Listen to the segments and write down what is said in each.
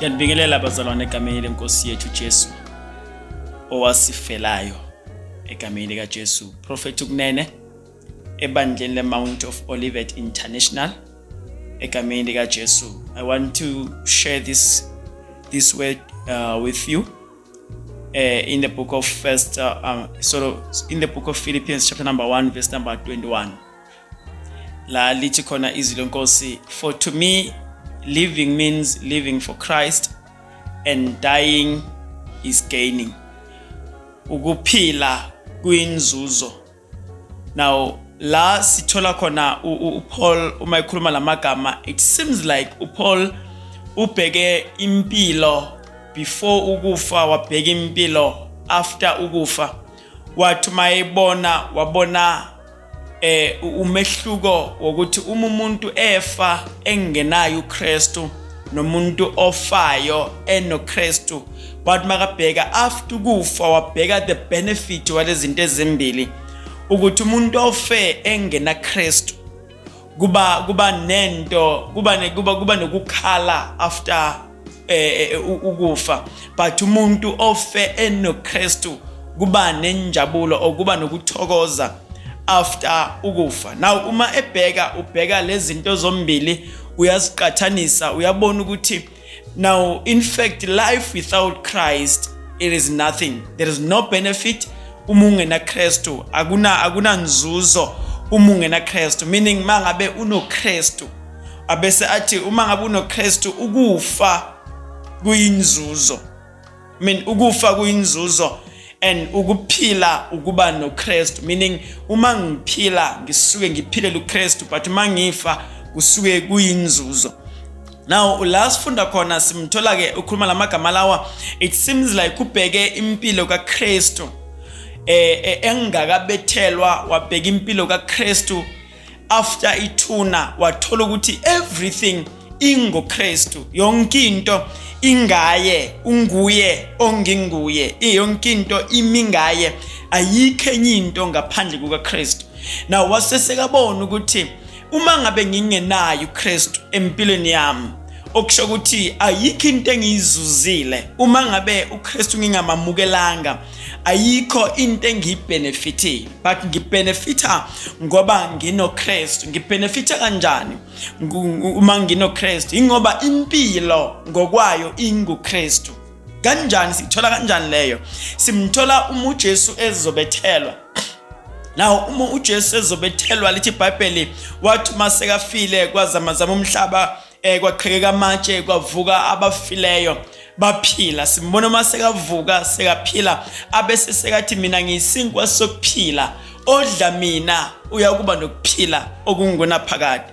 Ngiyanibingelela bazalwane egameni lenkosi yethu Jesu owasifelayo egameni likaJesu. Prophet uKunene ebandleni le-Mount of Olivet International egameni likaJesu. I want to share this word with you in the book of first sort of in the book of Philippians, chapter number 1, verse number 21, la lithi khona izwi lenkosi, "For to me living means living for Christ and dying is gaining." Ukuphila kuyinzuzo. Now la sithola khona uPaul uma ekhuluma lamagama, it seems like uPaul ubheke impilo before ukufa, wabheka impilo after ukufa. Wathi mayebona, wabona umehluko wokuthi uma umuntu efa engenayo uKristu nomuntu ofayo enoKristu. Wathi makabheka after ukufa, wabheka the benefit walezi zinto ezimbili, ukuthi umuntu ofe engena Kristu kuba nento kuba ne, kuba kuba nokukhala after ukufa, but umuntu ofe enoKristu kuba nenjabulo okuba nokuthokoza after ukufa. Now uma ebheka, ubheka lezi zinto zombili, uyaziqathanisa, uyabona ukuthi now in fact life without Christ, it is nothing. There is no benefit uma ungena Kristu. Akunanzuzo uma ungena Kristu, meaning mangabe unoKristu, abese athi uma ngabe unoKristu ukufa kuyinzuzo. I mean, ukufa kuyinzuzo and ukuphila ukuba noKristu, meaning uma ngiphila ngisuke ngiphilela uKristu, but uma ngifa kusuke kuyinzuzo. Now la sifunda khona, simthola ke ukhuluma lamagama lawa. It seems like ubheke impilo kaKristu engakabethelwa, wabheka impilo kaKristu after ithuna, wathola ukuthi everything ingoKristu, yonke into ingaye, unguye onginguye, yonke into imi ngaye, ayikho enye into ngaphandle kukaKristu. Now wasesekabona ukuthi uma ngabe ngingenayo uKristu empilweni yami, okusho ukuthi ayikho into engiyizuzile. Uma ngabe uKristu ngingamamukelanga, ayikho into engiyibenefitile, but ngibenefita ngoba nginoKristu. Ngibenefita kanjani uma nginoKristu? Ingoba impilo ngokwayo inguKristu. Kanjani sithola kanjani leyo? Simthola uma uJesu ezobethelwa. Now uma uJesu ezobethelwa, lithi iBhayibheli wathi masekafile kwazamazama umhlaba, kwaqhekeka amatshe, kwavuka abafileyo baphila. Simbona uma sekavuka sekaphila, abese sekathi, "Mina ngiyisinkwa sokuphila, odla mina uyakuba nokuphila okungunaphakade."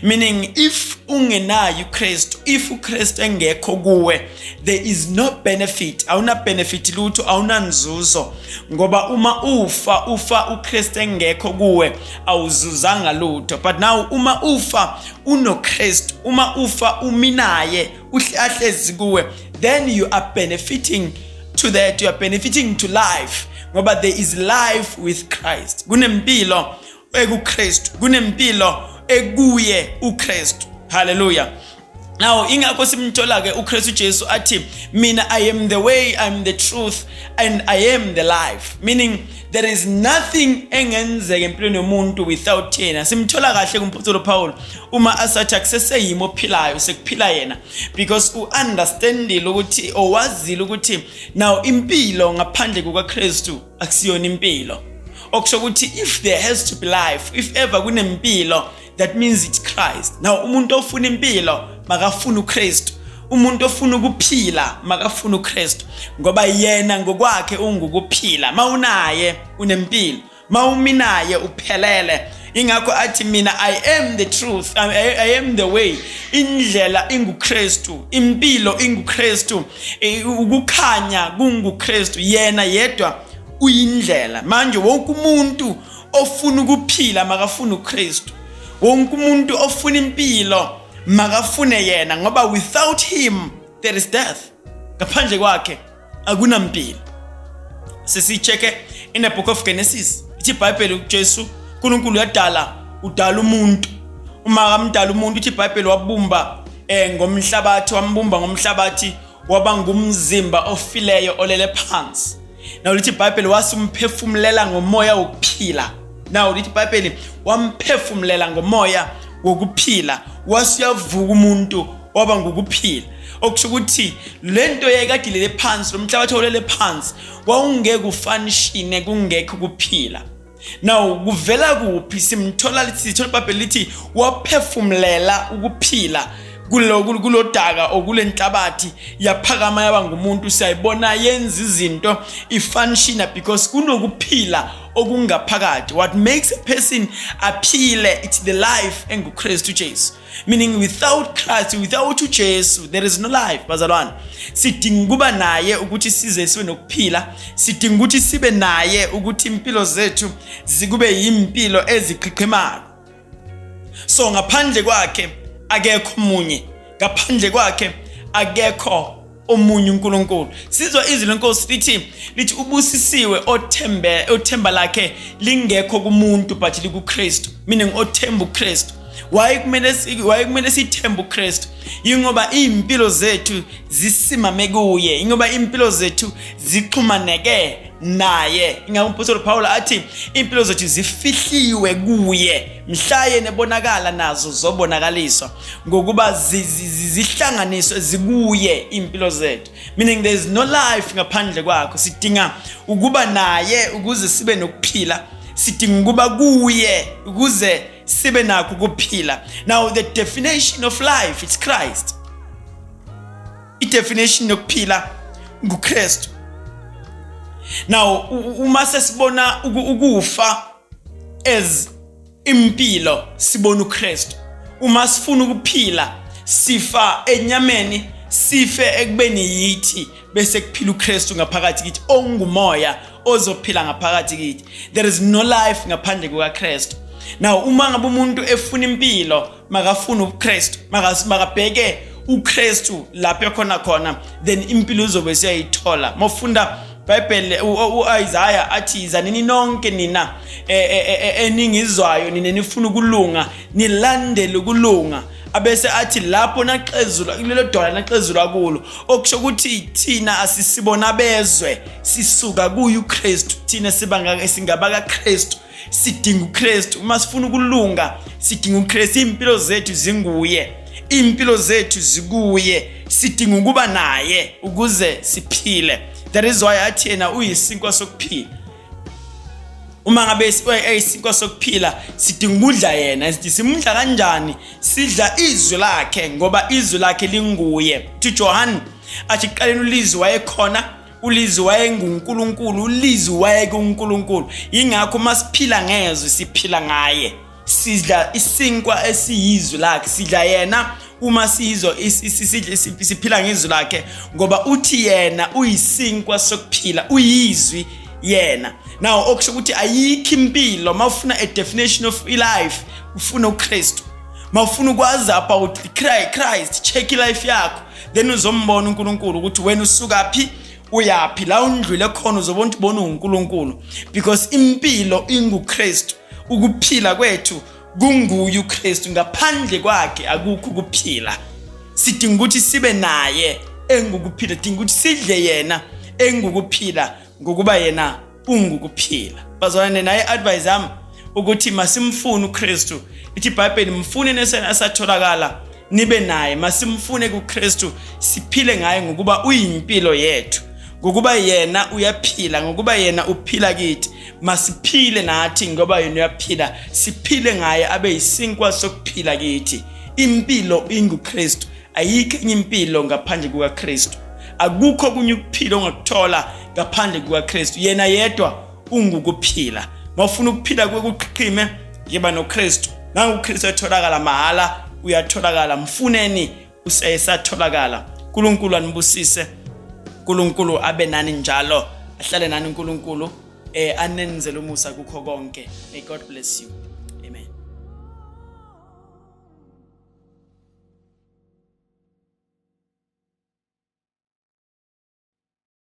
Meaning if ungenayo uKristu, if uKristu engekho kuwe, there is no benefit, awuna benefit lutho, awunanzuzo, ngoba uma ufa, ufa uKristu engekho kuwe, awuzuzanga lutho. But now uma ufa unoKristu, uma ufa uminaye uhlahlezi kuwe, then you are benefiting to that, you are benefiting to life, ngoba there is life with Christ. Kunempilo ekuKristu, kunempilo ekuye uKristu. Hallelujah. Now ingakho simthola ke uKristu Jesu athi, "Mina I am the way, I am the truth and I am the life," meaning there is nothing engenzeka empilweni yomuntu without yena. Simthola kahle kumpostoli Paul uma asathi akuseseyimo ophilayo, sekuphila yena, because uunderstandile ukuthi owazile ukuthi now impilo ngaphandle kukaKristu akusiyona impilo. Okusho ukuthi if there has to be life, if ever kunempilo, that means it's Christ. Now umuntu ofuna impilo makafuna uKristu, umuntu ofuna ukuphila makafuna uKristu, ngoba yena ngokwakhe ungukuphila. Mawunaye unempilo, mawuminaye uphelele. Ingakho athi, "Mina I am the truth, I am the way." Indlela inguKristu, impilo inguKristu, ukukhanya kunguKristu, yena yedwa uyindlela. Manje wonke umuntu ofuna ukuphila makafuna uKristu, wonke umuntu ofuna impilo makafune yena, ngoba without him there is death. Ngaphandle kwakhe akunampilo. Sesicheke in the book of Genesis, ithi iBhayibheli uJesu, uNkulunkulu uyadala, udala umuntu. Uma kamdala umuntu, ithi iBhayibheli wabumba Ngomhlabathi wambumba ngomhlabathi waba ngumzimba ofileyo olele phansi. Now lithi iBhayibheli wasumphefumulela ngomoya wokuphila. Now lithi iBhayibheli wamphefumulela ngomoya wokuphila, wasuyavuka umuntu waba ngukuphila. Okusho ukuthi lento yayikade ilele phansi, lo mhlabathi olele phansi wawungeke ufanishine kungekho ukuphila. Now kuvela kuphi? Simthola lithi, sithola iBhayibheli lithi waphefumulela ukuphila kulodaka okulenhlabathi, yaphakama yaba ngumuntu. Siyayibona yenza izinto, ifunctiona because kunokuphila okungaphakathi. What makes a person aphile, it's the life enguKristu Jesu, meaning without Christ, without uJesu, there is no life. Bazalwane, sidinga ukuba naye ukuthi size sibe nokuphila. Sidinga ukuthi sibe naye ukuthi impilo zethu zikube yimpilo eziqhiqhimayo. So ngaphandle kwakhe akekho omunye, ngaphandle kwakhe akekho omunye uNkulunkulu. Sizwa izwi lenkosi lithi ubusisiwe othembe othemba lakhe lingekho kumuntu but likuKristu, meaning othemba uKristu. Why kumele sithembe uKristu? Ingoba impilo zethu zisimame kuye, ingoba impilo zethu zixhumaneke naye. Ingakho umpostoli Paul athi impilo zethu zifihliwe kuye, mhla yena ebonakala nazo zobonakaliswa, ngokuba zihlanganiswe zikuye impilo zethu, meaning there is no life ngaphandle kwakho. Sidinga ukuba naye ukuze sibe nokuphila, sidinga ukuba kuye ukuze sibe nakho ukuphila. Now the definition of life is Christ. I-definition yokuphila nguKristu. Now uma sesibona ukufa as impilo, sibona uKristu. Uma sifuna ukuphila, sifa enyameni, sife ekubeni yithi, bese kuphila uKristu ngaphakathi kithi, ongumoya ozophila ngaphakathi kithi. There is no life ngaphandle kukaKristu. Now uma ngabe umuntu efuna impilo, makafuna uKristu, makabheke uKristu lapho ekhona khona, then impilo uzobe siyayithola. Mofunda iBhayibheli, uIsaiah athi, "Izanini nonke nina eningizwayo, nina nifuna ukulunga, nilandele ukulunga." Abese athi lapho naxezulwa kulelo dwala, naxezulwa kulo. Okusho ukuthi thina asisibona bezwe, sisuka kuye uKristu. Thina sibanga singaba kaKristu, sidinga uKristu. Uma sifuna ukulunga, sidinga uKristu. Impilo zethu zinguye, impilo zethu zikuye. Sidinga ukuba naye ukuze siphile. That is why athi yena uyisinkwa sokuphila. Uma ngabe eyisinkwa sokuphila, sidinga ukudla yena. Sithi simudla kanjani? Sidla izwi lakhe, ngoba izwi lakhe linguye. Uthi Johan athi, "Kuqaleni ulizwi wayekhona, ulizwi wayenguNkulunkulu, ulizwi wayekuNkulunkulu." Ingakho masiphila ngezwi, siphila ngaye. Sidla isinkwa esiyizwi lakhe, sidla yena. Uma sizwa siphila ngezwi lakhe, ngoba uthi yena uyisinkwa sokuphila, uyizwi yena. Now okusho ukuthi ayikho impilo. Mawufuna a definition of life, ufuna uKristu. Mawufuna ukwazi about Christ, check life yakho, then uzombona uNkulunkulu ukuthi wena usukaphi, uyaphi, la undlule khona. Uzobona ukuthi bona uNkulunkulu, because impilo inguKristu. Ukuphila kwethu kunguye uKristu. Ngaphandle kwakhe akukho ukuphila. Sidinga ukuthi sibe naye engukuphila, sidinga ukuthi sidle yena engukuphila, ngokuba yena ungukuphila. Bazalwane, naye advice yami ukuthi masimfune uKristu. Ithi iBhayibheli, "Mfune nesena asatholakala, nibe naye." Masimfune kuKristu, siphile ngaye, ngokuba uyimpilo yethu, ngokuba yena uyaphila, ngokuba yena uphila kithi. Masiphile nathi ngoba yena uyaphila, siphile ngaye, abe yisinkwa sokuphila kithi. Impilo inguKristu, ayikho enye impilo ngaphandle kukaKristu. Akukho okunye ukuphila ongakuthola ngaphandle kukaKristu. Yena yedwa ungukuphila. Mawufuna ukuphila kwekuqhiqhime, yiba noKristu. Nangu uKristu etholakala mahala, uyatholakala. Mfuneni usesatholakala. uNkulunkulu anibusise, uNkulunkulu abe nani njalo, ahlale nani uNkulunkulu, anenzele umusa kukho konke. May God bless you.